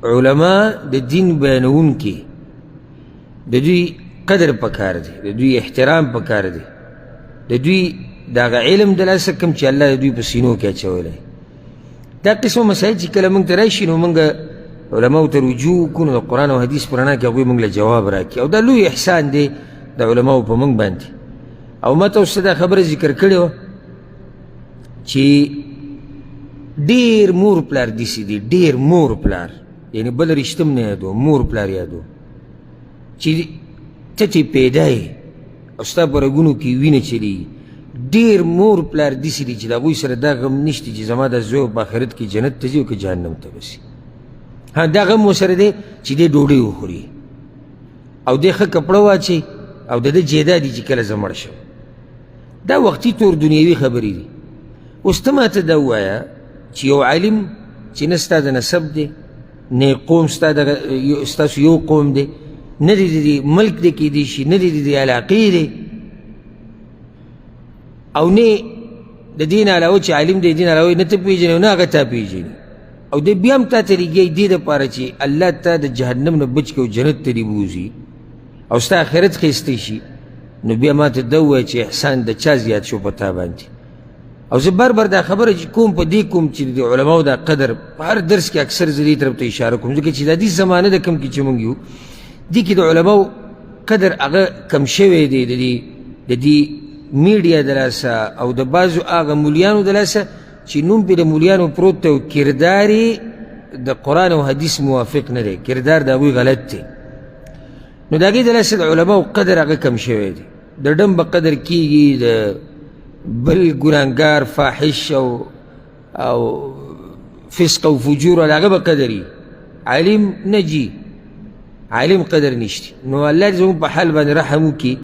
علما د دین بیانوونکي، د دوی قدر پکار دی، د دوی احترام پکار دی، د دوی د هغه علم د لاسه کوم چې الله د دوی په سینو کې اچولی. دا قسم مسایل چې کله موږ ته راشي نو موږ علماو ته رجوع وکړو، نو د قرآن او حدیث په رڼا کې هغوی موږ له جواب راکړي، او دا لوی احسان دی د علماو په موږ باندې. او ما تاسو ته دا خبره ذکر کړې وه چې ډېر مور پلار داسې دي، ډېر مور پلار، یعنې بل رشته هم نه یادو، مور پلار یادو چې ته چې پیدا یې او ستا په رګونو کې وینه چلېږي، ډېر مور پلار داسې دي چې د هغوی سره دا غم نشته چې زما دا زوی په آخرت کې جنت ته ځي او که جهنم ته به ځي. ها، دا غم ورسره دی چې دی ډوډۍ وخوري او دی ښه کپړه واچوي او د ده جایداد چې کله زه مړ شم. دا وختي تور دنیوي خبرې دي. اوس ته ماته دا ووایه چې یو عالم چې نه ستا د نسب دی، نه قوم ستا دغه ستاسو یو قوم دی، نه دې د دې ملک دی کېدی شي، نه دې د دې علاقې دی، او نه د دې نه علاوه چې عالم دی، دې نه علاوه نه ته پېژنې او نه هغه تا پېژني، او دی بیا هم تا ته لګیایي دې دپاره چې الله تا د جهنم نه بچ کړي او جنت ته دې بوځي او ستا آخرت ښایسته شي، نو بیا ما ته دا ووایه چې احسان د چا زیات شو په تا باندې. او زه بار بار دا خبره چې کوم په دې کوم چې د علماو دا قدر په هر درس کې اکثر زه دې طرف ته اشاره کوم، ځکه چې دا دې زمانه ده کوم کې چې موږ یو، دې کې د علماو قدر هغه کم شوی دی، د دې میډیا د لاسه او د بعضو هغه مولیانو د لاسه چې نوم پرې د مولیانو پروت دی او کردار یې د قرآن او حدیث موافق نه دی، کردار د هغوی غلط دی. نو د هغې د لاسه د علماو قدر هغه کم شوی دی. د ډم به قدر کیږي، د بل ګناهګار فاحش او فسق او فجور هغه به قدر وي، عالم نه جي، عالم قدر نشته. نو الله دې زموږ په حال باندې رحم وکړي.